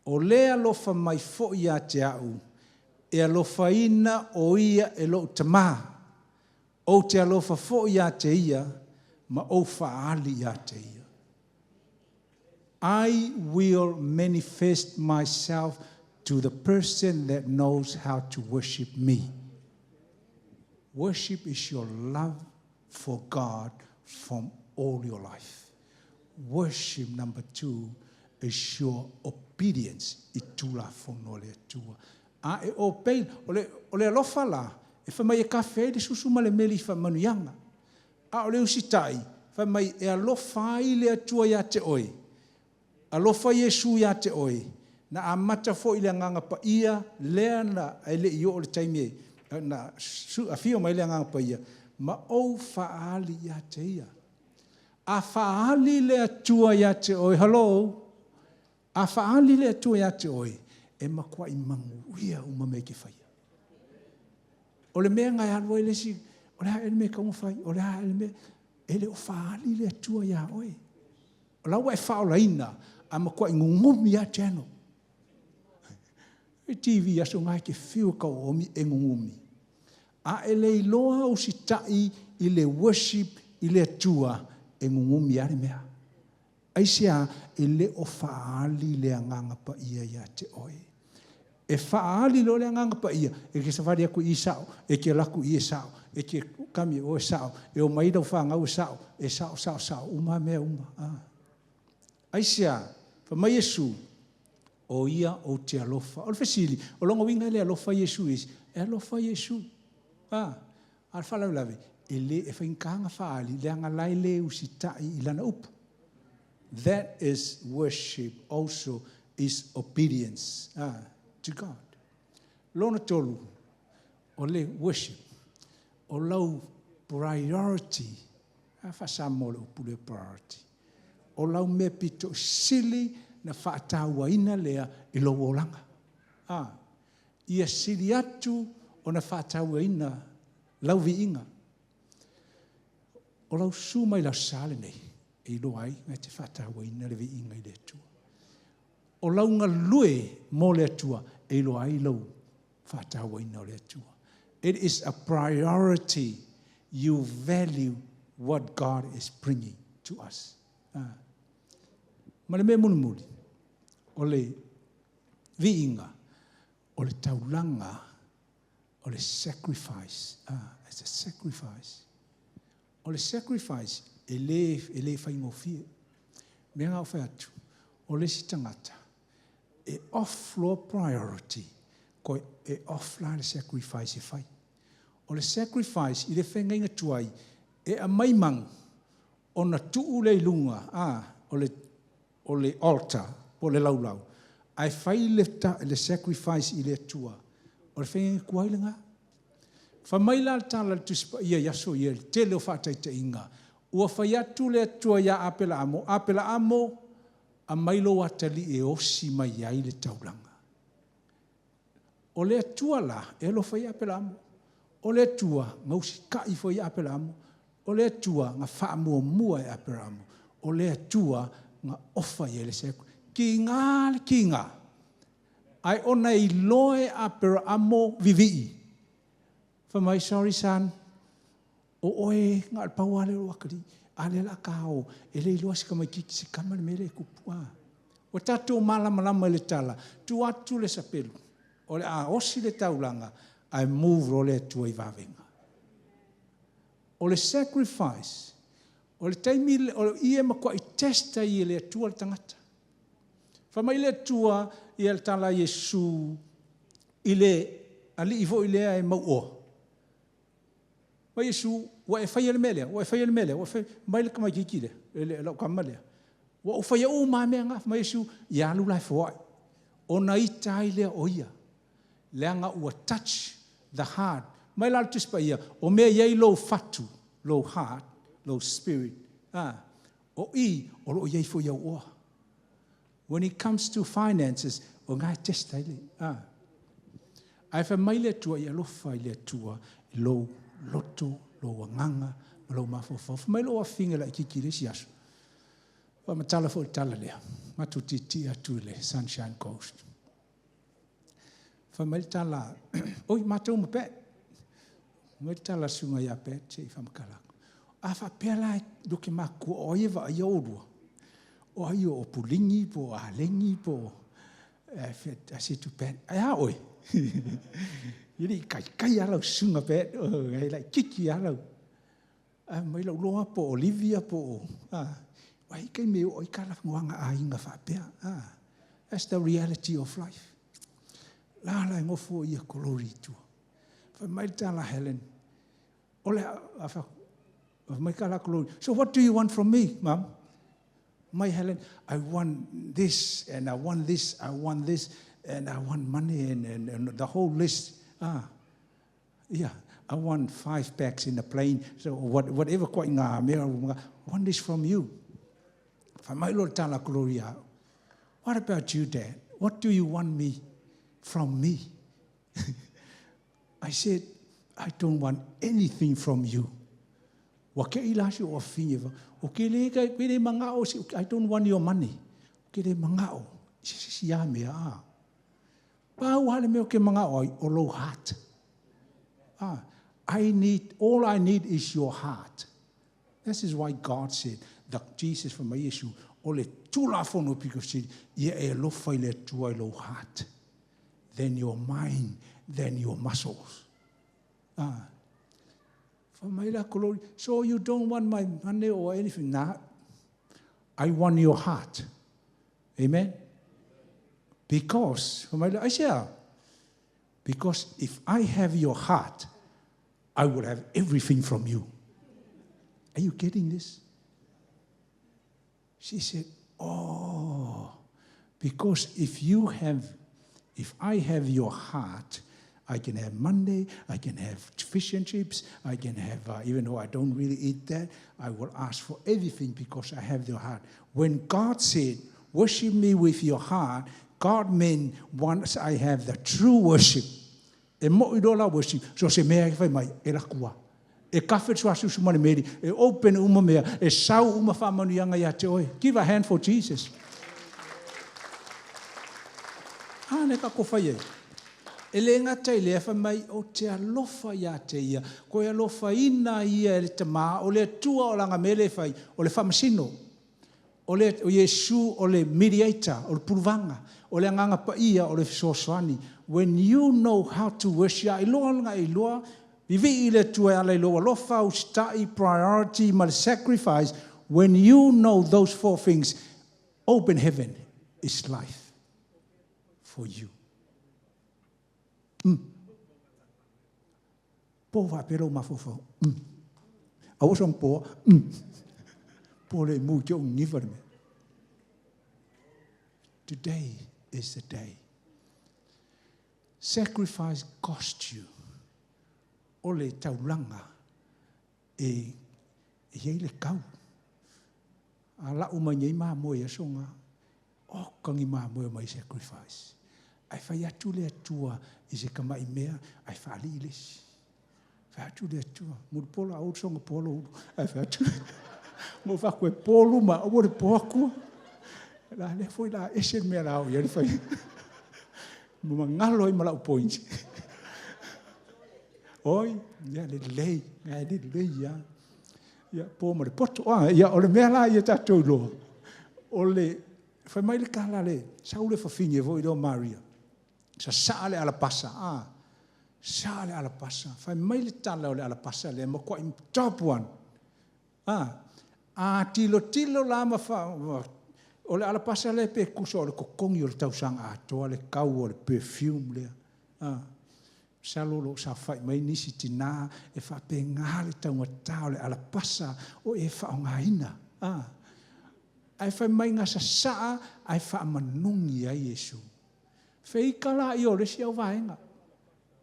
O le alofa mai foi ia te a'u, e alofaina o ia e lo'u Tamā, ou te alofa foi ia te ia, ma ou faaali ia te ia. I will manifest myself to the person that knows how to worship me. Worship is your love for God from all your life. Worship, number two, is your obedience i tulafono le Atua. A e obey, o le alofa la, e fai mai e kafe ai le susu ma le meli i faamanuiaga. A o le usitai, fai mai e alofa ai le Atua ia te oe. Alofa Iesu ia te oe. Na amata foi le agaga paia, lea na e le i o le taimi e, na afio mai le agaga paia, ma ou faaali ia te ia. A faaali le Atua ia te oe, hello, a faaali le Atua ia te oe, e matuai manuia uma mea e te faia. O le mea na e alu ai le isi, o le a le mea e taumafai, o le a le mea, e le o faaali le Atua ia oe. O la ua e faaolaina, a matuai gugumi lava channel. E TV aso ngai ke fiu ka omi e gugumi. A e le iloa usitai i le worship i le Atua, e gugumi lava le mea. Aisea? E le o faaali le agaga paia ia te oe. E faaali loa le agaga paia, e ke savali atu i sao, e ke laku i e sao, e ke kami o e sao, e o mai lau whangau e sao, e sao, sao, sao, uma mea uma. Aisea? Fai mai Iesu, o ia ou te alofa. O le fesili, o longa uiga le alofa Iesu isi, e alofa Iesu. A le faalavelave, e le e faigata faaali, leaga lae le usitai i lana upu. That is worship, also is obedience to God. Lona tolu, o le worship, o lau priority, a faasamoa le upu le priority, o lau mea pito sili na faatauaina lea i lou olaga. Ia sili atu o na faatauaina lau viiga. O lau su mai le Aso Sa lenei, e iloa ai na te faatauaina le viiga i le Atua. O lau galue mo le Atua, e iloa ai lau faatauaina o le Atua. It is a priority. You value what God is bringing to us. Ma le mea mulimuli, o le viiga, o le taulaga, o le sacrifice. It's a sacrifice. O le sacrifice, e le faigofie. Mea ngā o whai atu, o le isi tagata, e off loa priority, koe e off la le sacrifice e fai. O le sacrifice, i le whaingainga tuai, e aumai manu, ona tuu le i luga, o le altar, po le laulau, ae fai le sacrifice i le Atua. O le whaingainga tuai le ngā. Fa mai la le tala le Tusi Paia i aso ia, le tele o faataitaiga. Ua fai atu le Atua ia Apelaamo, Apelaamo, aumai lou atalii e osi mai ai le taulaga. O le Atua la, e alofa ia Apelaamo. O le Atua, na usitai foi ia Apelaamo. O le Atua, na faamuamua e Apelaamo. O le Atua, na ofa i le sacrifice. Ki ngā le ki ngā. Ai ona i loe Apelaamo vivii. Fa mai, sorry son, o oe ngā le pau ale o akari. Ale la kao, e le iloa se kama kiki se kama le mele kupu. Ua tatou malamalama i le tala. Tu atu le sapelu. O le a osi le taulaga, ae move loa le Atua i vavega. O le sacrifice, o le taimi, o i e matuai test ai e le Atua le tagata. Fai mai le Atua ia le tala a Iesu i le alii foi lea e mauoa. Fai mai Iesu, ua e faia le mea lea, ua e faia le mea lea, ua e faia… Fai mai le tamaitiiti lea, lau tama lea, ua ou faia uma lava mea na. Fai mai Iesu, ia alu la e foai, ona ita ai lea o ia, leaga ua touch the heart. Fai mai la le Tusi Paia, o mea e i ai lou fatu, lou heart, lou spirit, o i o lo o i ai foi au oa. When it comes to finances, o lena e test ai le… Ae fai mai le Atua, ia alofa i le Atua i lou loto, lou agaga ma lou mafaufau. Fai mai lou afafine laitiiti i le isi aso, faamatala foi i le tala lea, matou tietie atu i le Sunshine Coast. Fai mai le tala, oi, matou ma Pat. Fai mai le tala a le susuga ia Pat, se i faamatala atu. A faapea la tou te matutua o ai e vaaia oulua? O ai o Puligi po o Alegi po o… I said to Pat, ae a oe? E le i taitai lava lau susuga Pat, e laitiiti lava lau… Ae fai mai, o lou iloa po o Olivia po o… Aua e i ai taimi e oo ai talanoaga a aiga faapea. That's the reality of life. O la la e nofo Glory i tua. Fai mai le tala a Helen, o le a… Fai mai le tala a Glory, so what do you want from me, mom? My Helen, I want this, and I want this, I want this, and I want money, and the whole list. Ah, yeah, I want 5 packs in a plane, so whatever koa ngā mea, I want this from you. Fai mai lo le tala Gloria, what about you, Dad? What do you want me from me? I said, I don't want anything from you. Wa ke ila si o whine wa. O ke le ka ke le mangao si, I don't want your money. O ke le mangao. Si si si a mea a. Pa u hale me o ke mangao ai, o low heart. I need, all I need is your heart. This is why God said, the Jesus from my issue, o le tulafono because said, ia e alofa i le Atua i lou heart, then your mind, then your muscles. For my glory. So you don't want my money or anything. Nah. I want your heart. Amen? Because, for my I say, because if I have your heart, I will have everything from you. Are you getting this? She said, oh, because if I have your heart, I can have money, I can have fish and chips, I can have, even though I don't really eat that, I will ask for everything because I have your heart. When God said, worship me with your heart, God meant once I have the true worship. E mo i lola worship, so se mea e whai mai, e lakua. E kafe sua susu mane meri, e open uma mea, e sau uma whamanu ianga ia te oe. Give a hand for Jesus. A ne ka kowhai e. E le ngata i lea whai mai o te alofa ia te ia. Ko e alofa ina ia e le tama, o le atua o langa mele whai, o le whamasino. O le o Yesu, o le mediator, o le puluvanga, o le anganga pa ia, o le fesoasoani. When you know how to worship, i loa nga i loa, vivi i le atua e ala i loa alofa, usita'i, priority, ma le sacrifice. When you know those 4 things, open heaven is life for you. Po wa pelo mafofo. Awo song po. Po le mu jo ngi fa me. Today is the day. Sacrifice cost you. O le taulanga e iei le kau. A la uma nei mā moe a songa. O kangi mā moe mai sacrifice. Ai whai atu le atua i se kamai mea, ai whaali i lesi. Whai atu le atua. Muru pola au songa polo ulu. Ai whai atu. Mo whakue polu ma aua le poakua. La le foi la ese mea la au ia le whai. Mo mangalo i malau pointi. Oi, ia le lei, ia le lei ia. Ia po ma le poto. Ah, ia o le mea la ia tātou loa. O le, whai mai le kala le, sau le whawhingi e voi leo Maria. Sasaa le alapasa, a. Sa le alapasa. Fai mai le tala o le alapasa lea, matuai top one. A, a tilotilo la ma fa, o le alapasa lea pe tusa o le totogi o le tausaga atoa le tau o le perfume lea. A, masalo o lo o saofai mai nisi tinā e faapena le taugata o le alapasa o e faaaogaina. A, ae fai mai na sasaa ae faamanogi ai Iesu. Feika laia o le isi au vaega.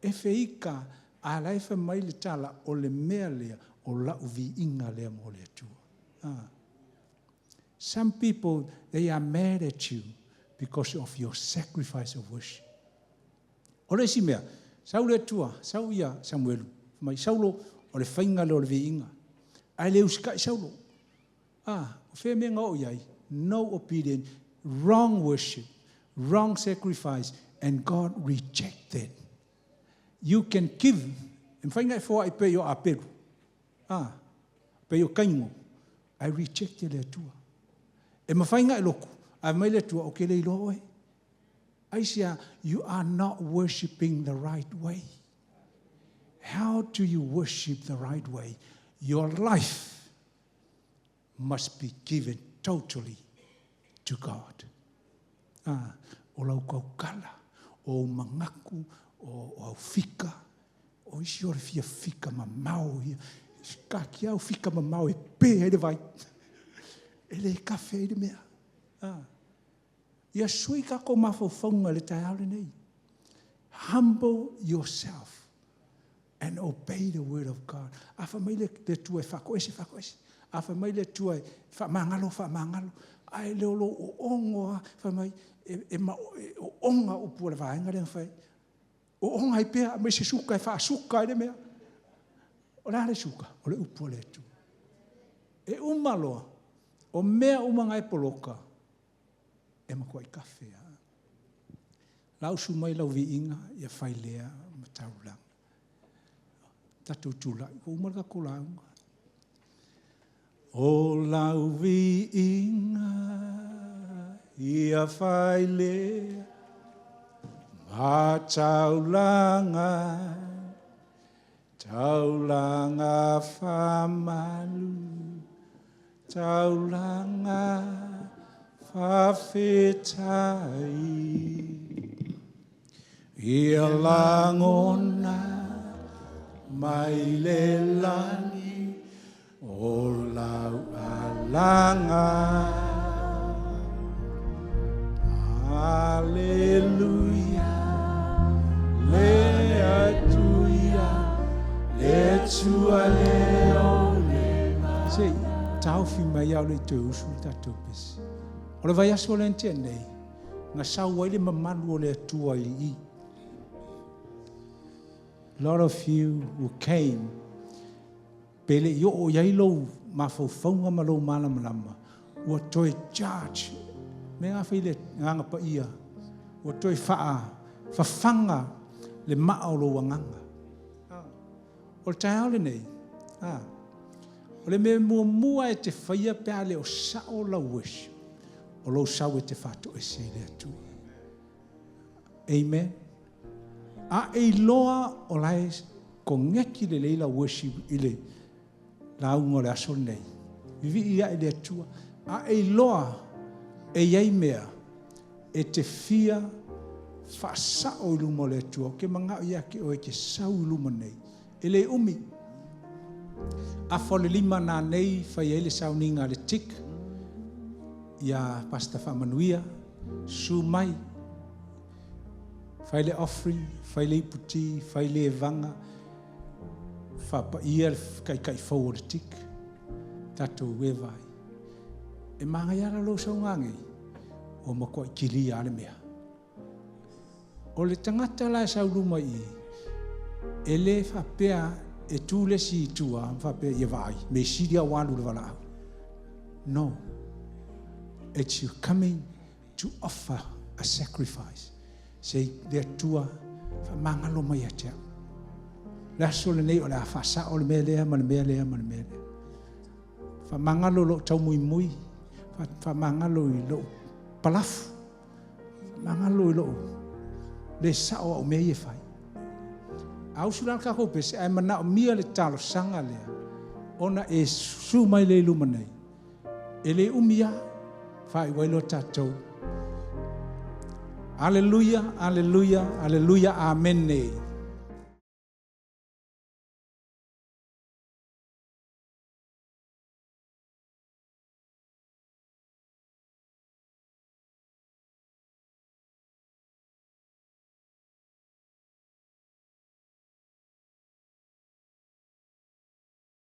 E feika, a la e fai mai le tala, o le mea lea, o lau viiga lea mo le Atua. Ah. Some people, they are mad at you because of your sacrifice of worship. O le isi mea, sau le Atua, sau ia Samuelu, mai Saulo, o le faiga lea o le viiga. Ae le usitai Saulo. Ah, o fea mea na oo i ai? No obedience, wrong worship, wrong sacrifice, and God rejected. You can give, e mafai ona e foai pei o Apelu. Ah, pei o Kaino, ae reject e le Atua. E mafai ona e lotu, ae mai le Atua, o ke le iloa oe. Aisia, you are not worshiping the right way. How do you worship the right way? Your life must be given totally to God. Ah, o lau tautala, o manatu, o au fika, o isi o le fia fika mamao ia. Ka ki au fika mamao e pe ai le vai. E le kafe ai le mea. Ah. Ia sui kako mafaufauga le taeao lenei. Humble yourself and obey the word of God. A fai mai le Atua e faatoese, faatoese. A fai mai le Atua e faamagalo, faamagalo. Ae le o lou oogo lava, fai mai, e ooga upu o le vaega lea na fai. Ooga ai pea, aumai se suka e faasuka ai le mea. O le a le suka? O le upu a le Atua. E uma loa, o mea uma na e poloka, e matuai kafe lava. Lausu mai lau viiga, ia fai lea ma taulaga. Tatou tulai, ua uma le tatou lauga. O lau viiga, ia fai lea, ma taulaga, taulaga faamalu, taulaga faafetai. Ia lagona mai le lagi o lau alaga. Aleluia, le Atua, le Atua le o le. Se i taofi mai au le i toe usu le tatou pese. O le vaiaso lea na tea nei, na sau ai le mamalu o le Atua i i. A lot of you who came, pe le i oo i ai lou mafaufauga ma lou malamalama, ua toe charge. Me ngā whai le nganga pa ia, ua toe whaa, whawhanga le maa o lou agaga. O le taeao lenei, o le mea muamua e te faia pe a le o sao lau worship, o lou sau e te faatoese i le Atua. Amen. A e iloa o la e koneki lelei lau worship i le lauga o le aso lenei. Vivii ia i le Atua. A e iloa e iai mea e te fia faasao i luma o le Atua. O ke mangao ia ke oe ke sau i luma nei. E le umi. 4:30 nā nei fai ai le sauniga a le tik. Ia Pastor Faamanuia, su mai. Fai le offering, fai le iputi, fai le evaga, faapaia le taitai fou o le tik. Tatou eva ai. E magaia la lou sauga nei, ua matuai kilia lava le mea. O le tagata la e sau luma i i, e le faapea e tu le isi i tua ma faapea ia vaai, mea sili lava ua alu i le valaau. No. It's you coming to offer a sacrifice. Se le Atua faamagalo mai ia te au. Le aso lenei o le a faasao le mea lea ma le mea lea ma le mea lea. Faamagalo lou taumuimui, faamagalo i lou palafu, faamagalo i lou Le sao au mea ia e fai. A usu la le tatou pese, ae manaomia le talosaga lea, ona e susu mai lea i luma nei. E le umi lava, faaiu ai loa tatou. Aleluia, aleluia, aleluia, amene.